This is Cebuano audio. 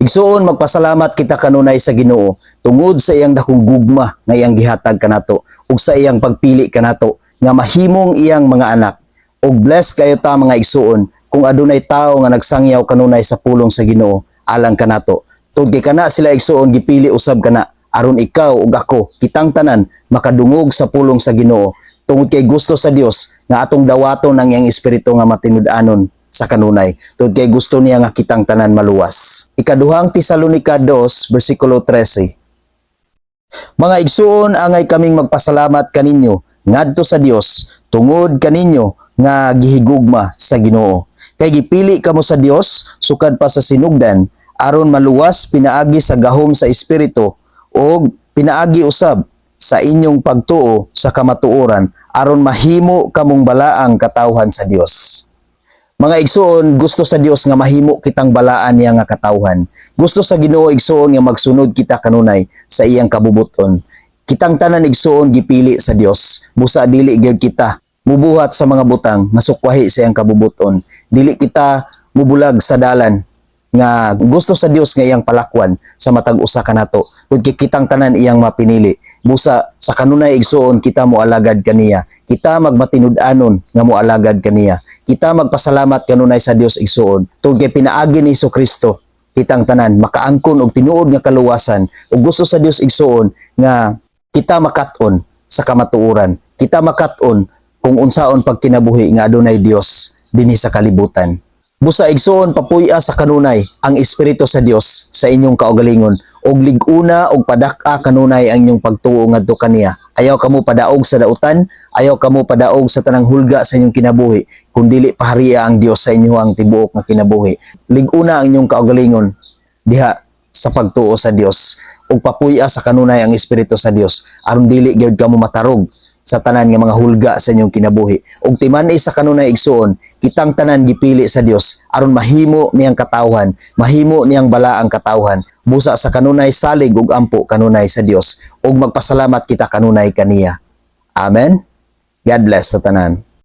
Igsuon, magpasalamat kita kanunay sa Ginoo tungod sa iyang dakong gugma nga iyang gihatag kanato ug sa iyang pagpili kanato nga mahimong iyang mga anak. Ug bless kayo ta, mga igsuon, kung adunay tawo nga nagsangyaw kanunay sa pulong sa Ginoo alang kanato. Tungod kay kana sila, igsuon, gipili usab kana aron ikaw ug ako, kitang tanan, makadungog sa pulong sa Ginoo, tungod kay gusto sa Dios nga atong dawaton ang iyang espiritu nga matinud-anon sa kanunay, tungod kay gusto niya nga kitang tanan maluwas. Ikaduhang Tesalonika 2 versikulo 13. Mga igsuon, angay kaming magpasalamat kaninyo ngadto sa Dios tungod kaninyo nga gihigugma sa Ginoo. Kay gipili kamo sa Dios sukad pa sa sinugdan aron maluwas pinaagi sa gahom sa Espiritu ug pinaagi usab sa inyong pagtuo sa kamatuoran, aron mahimo kamong balaang katawhan sa Dios. Mga igsuon, gusto sa Dios nga mahimo kitang balaan niya nga katawhan. Gusto sa Ginoo, igsuon, nga magsunod kita kanunay sa iyang kabubuton. Kitang tanan, igsuon, gipili sa Dios. Busa dili gyud kita mubuhat sa mga butang nga sukwahi sa iyang kabubuton. Dili kita mubulag sa dalan nga gusto sa Dios nga iyang palakwan sa matag usa kanato. Tungod kay kitang tanan iyang mapinili. Busa sa kanunay, igsuon, kita moalagad kaniya. Kita magmatinud-anon nga moalagad kaniya. Kita magpasalamat kanunay sa Dios, igsuon. Tungod kay pinaagi ni Kristo kitang tanan makaangkon og tinuod nga kaluwasan, ug gusto sa Dios, igsuon, nga kita makat-on sa kamatuoran. Kita makat-on kung unsaon pagkinabuhi nga adunay Dios dinhi sa kalibutan. Busa, igsuon, papuy-a sa kanunay ang espiritu sa Dios sa inyong kaugalingon ug lig-una ug padak-a kanunay ang inyong pagtuo ngadto kaniya. Ayaw kamo padaog sa dautan, ayaw kamo padaog sa tanang hulga sa inyong kinabuhi, kun dili paharia ang Dios sa inyong tibuok nga kinabuhi. Lig-una ang inyong kaugalingon diha sa pagtuo sa Dios ug papuy-a sa kanunay ang espiritu sa Dios aron dili gyud kamo matarog sa tanan nga mga hulga sa inyong kinabuhi. Ug timan-i sa kanunay, igsuon, kitang tanan gipili sa Dios aron mahimo niyang katawhan, mahimo niyang balaang katawhan. Busa sa kanunay salig ug ampo kanunay sa Dios ug magpasalamat kita kanunay kaniya. Amen. God bless sa tanan.